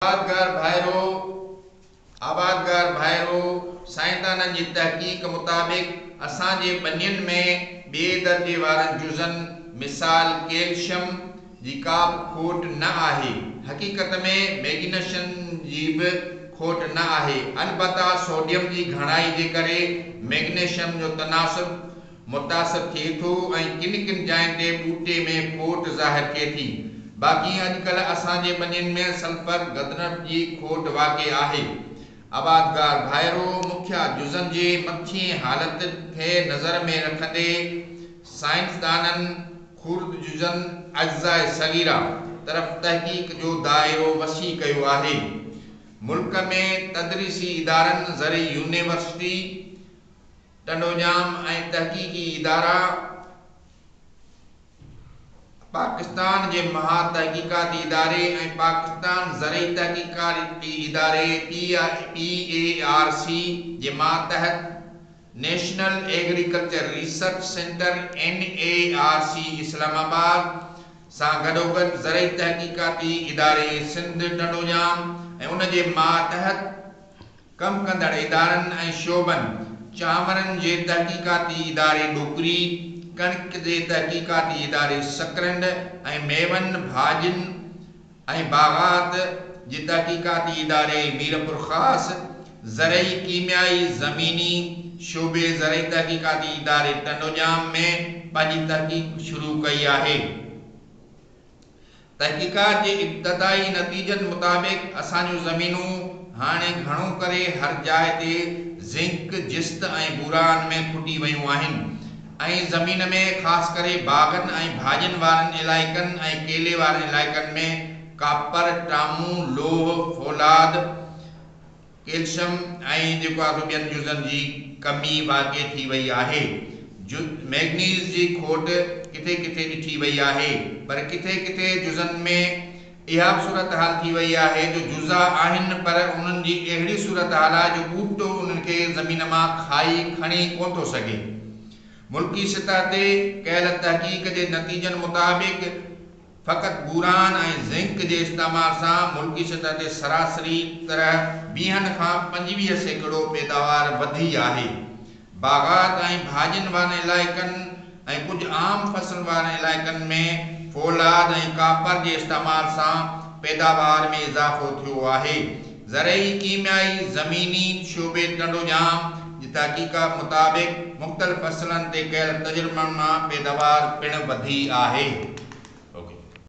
آبادگار ڀائرو! آبادگار ڀائرو! سائنسدانن جي تحقيق مطابق اسان جي ٻنين ۾ ٻئي درجي وارن جزن مثال ڪيلشم جي ڪا به کوٽ نه آهي. حقيقت ۾ ميگنيشن جي به کوٽ نه آهي. البته سوڊيم جي گهڻائي جي ڪري ميگنيشم جو تناسب متاثر ٿئي ٿو ۽ ڪن ڪن جاين تي ٻوٽي ۾ کوٽ ظاهر ٿئي ٿي. باقي اڄڪلهه اسان جي ٻنين ۾ سلفر، گدنف جي کوٽ واقع آهي. آبادگار ڀائرو! مکيه جزن جي مٿين حالت کي نظر ۾ رکندي سائنسدانن خورد جزن، اجزاء صغيره، طرف تحقيق جو دائرو وسيع ڪيو آهي. ملڪ ۾ تدريسي ادارن، زرعي يونيورسٽي، ٽنڊوڄام ۽ تحقيقي ادارا، پاڪستان جي مها تحقيقاتي اداري ۽ پاڪستان زرعي تحقيقاتي اداري، پي اي آر سي، جي ماتحت national agriculture research centre, N A R C, Islamabad سان گڏوگڏ زرعي تحقيقاتي اداري سنڌ ٽنڊوڄام ۽ ان جي ماتحت ڪم ڪندڙ ادارن ۽ شعبن، چانورن جي تحقيقاتي اداري ڏوڪري، ڪڻڪ جي تحقيقاتي اداري سڪرنڊ ۽ ميون، ڀاڄين ۽ باغات جي تحقيقاتي اداري ميرپورخاص، زرعي ڪيميائي زميني شعبي زرعي تحقيقاتي اداري ٽنڊوڄام ۾ پنهنجي تحقيق شروع ڪئي آهي. تحقيقات جي ابتدائي نتيجن مطابق اسان جون زمينون هاڻي گهڻو ڪري هر جاء تي زنڪ، جست ۽ بوران ۾ کٽي ويون آهن ۽ زمين ۾ خاص ڪري باغن ۽ ڀاڄين وارن علائقن ۽ ڪيلي وارن علائقن ۾ ڪاپر، ٽامون، لوهه، فولاد، ڪيلشم ۽ جيڪو آهي سو ٻين جزن جي ڪمي واقع ٿي وئي آهي. ميگنيز جي کوٽ ڪٿي ڪٿي ڏٺي وئي آهي پر ڪٿي ڪٿي جزن ۾ اها به صورتحال ٿي وئي آهي جو جزا آهن پر انهن جي اهڙي صورتحال آهي جو ٻوٽو انهن کي زمين مان کائي کڻي ڪونه ٿو سگهي. ملڪي سطح تي ڪيل تحقيق جي نتيجن مطابق فقط بوران ۽ زنڪ جي استعمال سان ملڪي سطح تي سراسري طرح ويهن کان 25% پيداوار وڌي آهي. باغات ۽ ڀاڄين وارن علائقن ۽ ڪجهه عام فصلن وارن علائقن ۾ فولاد ۽ ڪاپر جي استعمال سان پيداوار ۾ اضافو ٿيو آهي. زرعي ڪيميائي زميني شعبي ٽنڊوڄام جي تحقيق مطابق مختلف فصلن تي ڪيل تجربن مان پيداوار پڻ وڌي آهي.